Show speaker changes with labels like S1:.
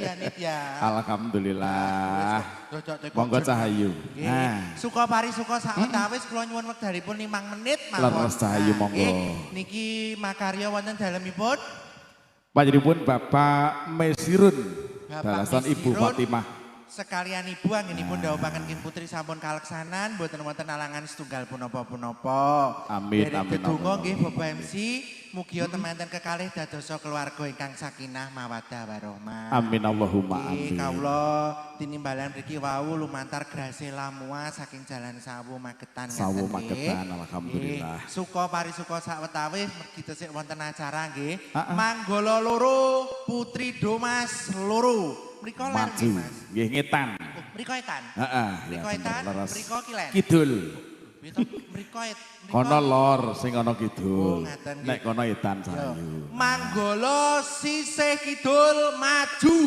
S1: ya, Nit, ya.
S2: Alhamdulillah. Monggo, Cahayu.
S1: Nggih.
S2: Nah.
S1: Suka parisuka sawetawis kula nyuwun wekdalipun 5 menit mawon.
S2: Leres, Cahayu,
S1: Nah,
S2: monggo.
S1: nggih. Niki makarya wonten dalemipun
S2: Panjenenganipun Bapak Mesirun,
S1: Bapak
S2: dalasan Ibu
S1: Mesirun.
S2: Fatimah.
S1: Sekalian Ibu anggenipun dhawuhaken putri sampun kaleksanan, boten wonten alangan setunggal punapa-punapa.
S2: Amin,
S1: Derek
S2: amin,
S1: dedonga
S2: amin,
S1: nggih,
S2: amin.
S1: Bapak MC, mugi temanten kekalih dadosa keluarga ingkang sakinah mawaddah warahmah.
S2: Amin Allahumma
S1: Nggih,
S2: amin.
S1: Kawula tinimbalan mriki wau lumantar Gracella Mua saking Jalan Sawu, Magetan,
S2: Sawu,
S1: ngaten nggih.
S2: Magetan, alhamdulillah.
S1: Nggih, suka parisuka sawetawis mergi tesih wonten acara nggih.
S2: Ha-ha.
S1: Manggala 2, Putri Domas 2. Mriko ler
S2: Maju.
S1: nggih, Mas.
S2: Nggih, ngetan.
S1: Oh, mriko etan.
S2: Heeh, ya
S1: Mriko etan,
S2: bener, leres.
S1: Mriko kilen.
S2: Kidul.
S1: Piye to? Mriko mriko.
S2: Kono lor, sing ana kidul.
S1: Oh, ngaten nggih.
S2: Nek kono etan,
S1: Yo.
S2: Cahayu.
S1: Manggala sisih kidul maju.